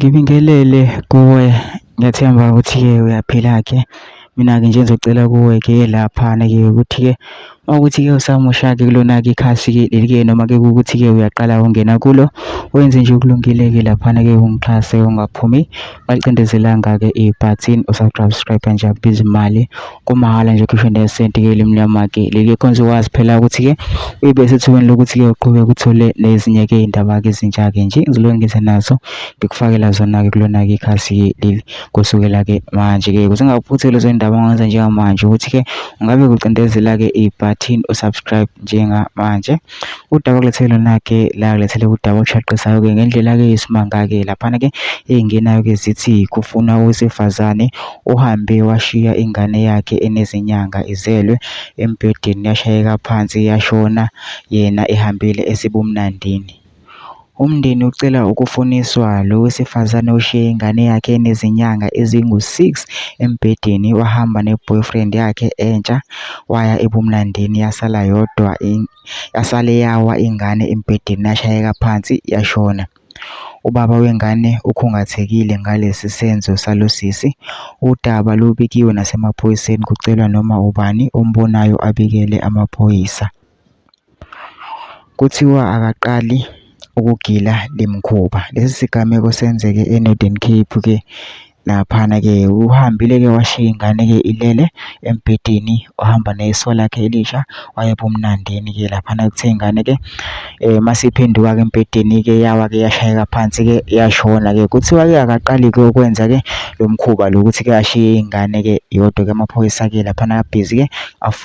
Ngibingelele kuwe, ngiyathemba ukuthi-ke uyaphila-ke. Mina-ke nje ngizocela kuwe-ke laphana-ke ukuthi-ke uma kuwukuthi-ke usamusha-ke kulona-ke ikhasi-ke leli-ke noma-ke kuwukuthi-ke uyaqala ungena kulo, wenze nje okulungile-ke laphana-ke ungixhase ungaphumi ungacindezelanga-ke ibhathini usubscribe nje akubizi imali kumahhala nje ukhishwe nesenti-ke elimnyama-ke leli khonze ukwazi phela ukuthi-ke ube sethubeni lokuthi-ke uqhubeke uthole nezinye-ke iy'ndaba-ke ezintsha-ke nje ngizoloke ngize nazo ngikufakela zona-ke kulona-ke ikhasi-ke leli kusukela-ke manje-ke ukuze ungaphutheli lezo y'ndaba ongenza njengamanje ukuthi-ke ungabe kucindezela-ke ibhathini usubscribe njengamanje. Udaba kulethele lona-ke la kulethele udaba olushaqisayo-ke ngendlela-ke yesimanga-ke laphana-ke ey'ngenayo-ke zithi kufuna owesifazane uhambe washiya ingane yakhe enezinyanga izelwe embhedeni yashayeka phansi yashona yena ehambile esebumnandini. Umndeni ucela ukufuniswa lo wesifazane oshiye ingane yakhe enezinyanga ezingu-6 embhedeni wahamba ne-boyfriend yakhe entsha waya ebumnandini yasala yodwa yasale yawa ingane embhedeni yashayeka phansi yashona. Ubaba wengane ukhungathekile ngalesi senzo salo sisi. Udaba lubikiwe nasemaphoyiseni kucelwa noma ubani ombonayo abikele amaphoyisa. Kuthiwa akaqali ukugila le mikhuba. Lesi sigameko senzeke e-Northern Cape-ke laphana-ke uhambile-ke washiya ingane-ke ilele embhedeni wahamba neso lakhe elisha waya ebumnandini-ke laphana kuthe ingane-ke masiphenduka-ke embhedeni-ke yawa-ke yashayeka phansi-ke yashona-ke. Kuthiwa-ke akaqali-ke ukwenza-ke lo mkhuba lo ukuthi-ke ashiye ingane-ke yodwa-ke amaphoyisa-ke laphana abhizi-ke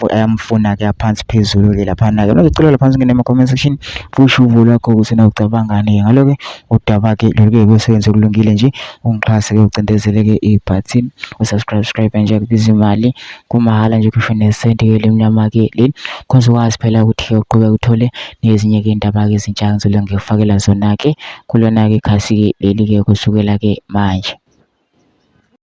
ayamfuna-ke aphansi phezulu-ke laphana-ke. Ngizocela laphansi ungene ema-comment section usho uvo lwakho ukuthi na ucabangani-ke ngalo-ke udaba-ke lolu-ke kusebenze kulungile nje ungixhase-ke ucindezele-ke ibhathini usubscribe subscribe nje akubiza imali kumahhala nje kusho nesenti-ke elimnyama-ke leli khonze ukwazi phela ukuthi-ke uqhubeke uthole nezinye-ke iy'ndaba-ke ezintsha ngizoloke ngikufakela zona-ke kulona-ke ikhasi-ke leli-ke kusukela-ke manje.